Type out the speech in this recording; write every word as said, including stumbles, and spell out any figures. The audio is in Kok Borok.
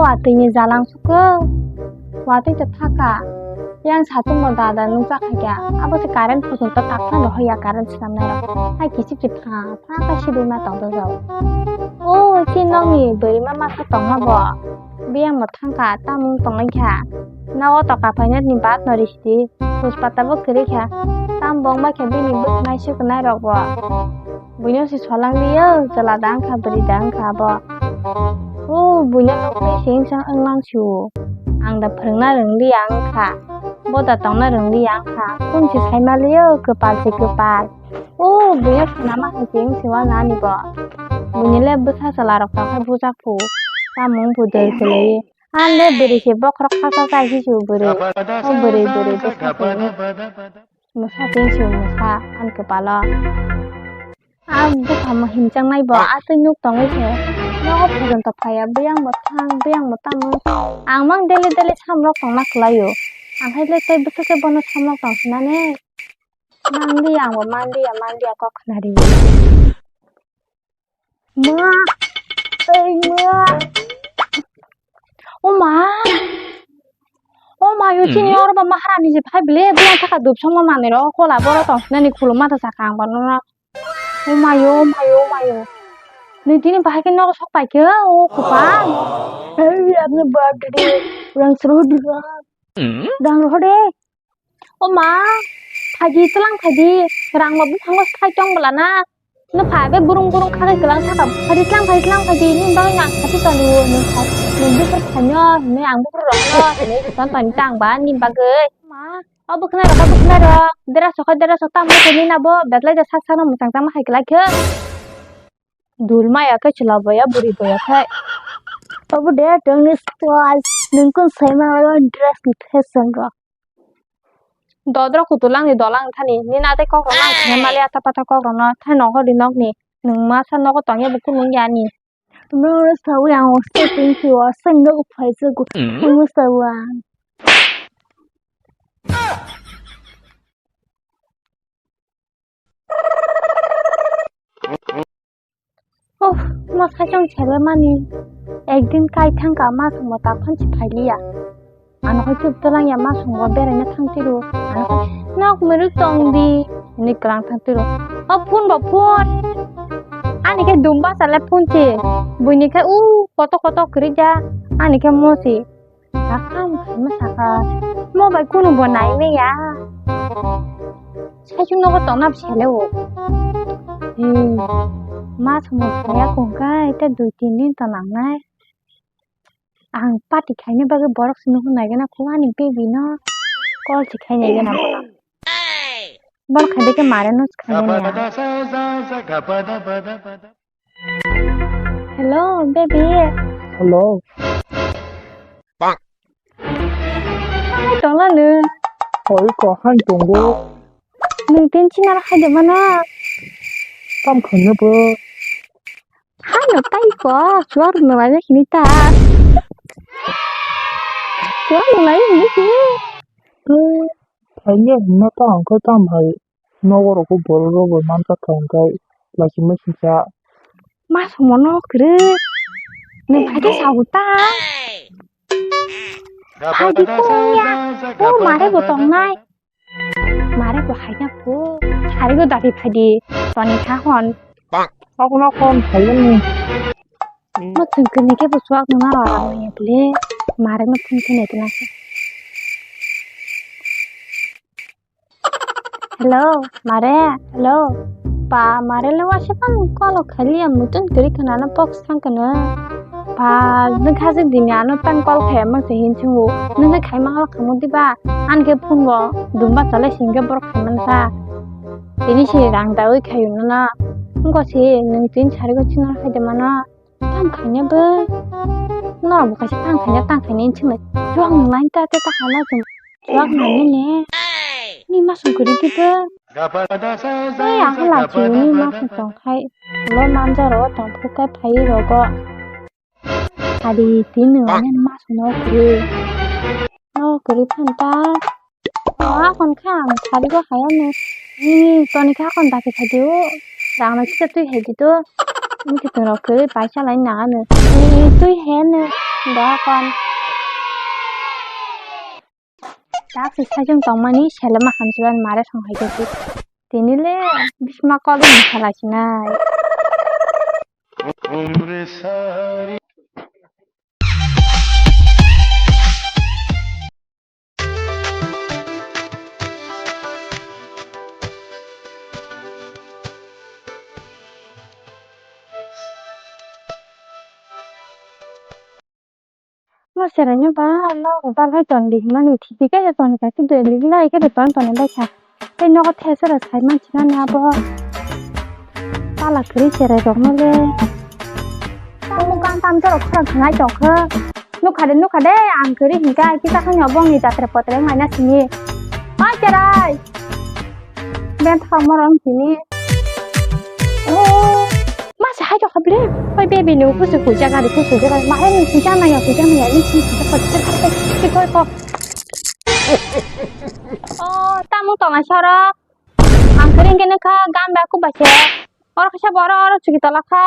Patwi ni jalang suko. Watwi ta thaka. Yang satung bo dada nukjak kha kya. Abo se current photo ta tak thang rohor ya current swnamnai rok. Hai kichik ki pha pha ka siduma tong do jao. O chi nong ni bwrwi ma masa tong ma bo. Biyang bo thang kha tamung tong lai kha. Nogo to kaphai ni bat no risi di. Hus pata bo kwrwi kha. Tam bong ma khe bini bwkhnai swknai rok bo. Buino se solang liyo, chwla da wngkha, bwrwi da wngkha abo. O buino nuknai se wngsa wnglang sio. Ang da phwrwngna rwngli ang wngkha. Bo da tongna rwngli ang wngkha. Kung se saima liyo, kwpal se kwpal. O buino swnama hai se wngsi wa nani bo. Buini le bwsa chwla rok tong khe bujak phu. Tamung phu doi kwlwi. Ang le bwrwi se bokhorok kha kha kha se sio bwrwi. O bwrwi bwrwi bwsa kwlwi. Mwsa tei se mwsa ani kwpalo. A bwsamo himjaknai bo, a twi nuk tongwi se. Nogo phojon to phaiya, biyang bo thang, biyang bo tamo. Ang mang daily daily samlok tongna kwlaio. Ang hai le tei bwswk khe bono samlok tong sinane. Manliya, ang bo manliya, manliya kok khna rio. Ma, ei ma. O ma. O ma, yo chini oro ba maharani je phai bile, biyang thaka dup songma manwi ro, kola boro tong sinani khulum mata saka ang bono. O ma yo, o ma yo, o ma yo. Nui tini bahai khe nogo sok pai khe, o kupa. Ei, apni birthday, rang sro di ba. Rang roho de. O ma, phaidi tlang phaidi, rang bo buphango sai tong bwla na. No pha be burung burung kha kai kwlang thaka. Phaidi tlang phaidi tlang phaidi, nini bagwi no ang kha ti tong o, nung kha, nung buphuru khaino, hinwi ang buphuru rokno, hinwi ton ton tang ba nini bagwi. Ma, o bwkhnai rok, o bwkhnai rok, dera sokha dera sok tamo khe nini abo, betlai da sak sakno mwchang tamo hai kwlai khe. Dul maya khe chwla boya bwrwi boya khai. Obo de tongni style, nung kun saima o dress ni fashion rok. Dodro kutulang ni dolang thani, nini atei kok rok lang thani mali ata pata kok rok no thani nokho di nok ni, nung masa nogo tongya bo kunung ya ni. Noro sawi ang o setting si o seng nogo phai jago, nung sawi ang. Uff, ma saichung sele mani. Ekdin kai thangka ma songbo ta phanchi phailiya. Ano hai tubto langya ma songbo beraina thangtiro. Ano hai nok muru tongdi. Ni kwlang thangtiro. O phone bo phone. Ani khe dumba sale phone si. Buini khe u koto koto kwrwi ja. Ani khe mo si. Takam khaima saka, mo bai kunu bo nai maya. Saichung nogo tongna sele o. Hmm. Ma somo khaya kung kai ta dui tin din to nangnai. Ang party khaina bagwi borok sini hwn nai gana khu ani baby no. Call si khai nai gana borok. Bor khai de ke mare no khai nai ya. Hello, baby. Hello. Hai tongla nung. Oi ko hai tongo. Nung tin chinar hai de mana. Tam khanya bo. Hai no tai ko, chuar no lai hini ta. Chuar no lai hini ki. Hai ne ma ta ang ko tam hai. Nogo rok bo borok rok bai manjak kha hwnkhe lachi machine sa. Ma somo no kwrwi. Nwng phai khe sago ta. Phai di tongya. O mare bo tongnai. Mare bo hai na phu. Sari go dagi phai di. Toni kha hwn. Okono kon phai ni. Mo thwng khe ni khe bo chuak nang aro aro ya bole. Mare mo thwng khe ni khe na. Hello, mare, hello. Pa, mare le wase pan call khali ya mutun kiri kana na box thang kana. Pa, nung khaji dini ano tang call khaya mang se hin chungu. Nung khai mang la khamu diba. An ke phone bo dumba chale singke borok khai man sa. Tini si rang dawi khayu na na. Ngo si nung tin sari go chuna khai de mana. Tang khaina bo. No bo kaisa tang khaina, tang khaina inching lai. Chuak nang lai ta te ta hala jung. Chuak nang ne ne. Ni ma sung kuri di bo. Ei ang hala chi ni ma sung tong khai. Lo manja ro tong phu kai phai ro go. Adi tin ni ma sung no kuri. No kuri phan ta. Ah, kon kha ang sari go hai ano. Ni toni kha kon daki khai di o. Rang no kisa twi hai di to. Ni khe tong rok khe bai cha lai na ano. Ni twi hai ano. Doha kon. Taksi sajwng tongmani selema hamjwkhe mare thang hai khe. Tini le bisma kolni salai sinai. Mo serai no ba, lo ba lai ton di mani thidi khe ton ka ki de li lai khe ton ton bai kha. Tei nogo thesero sai manchina ni abo. Pala kwrwi cherai rokno le. Tamo kan tam jorok khorang thangai tongkha. Nukha de, nukha de, ang kwrwi hinkha, kisa khani obo wngni jatre potre wngmai na sini. Oi cherai. Ben thang morong sini. Oh, ma se hai tongkha ble. Oi baby no kusu kuja gari kusu jaga. Ma hai ni kuja maya kuja maya ni kuja kuja kuja kuja kuja kuja. Oh, tamo tonga sorok. Ang kering kene kha gam ba ku bache. Oro kisa boro oro chuki tola kha.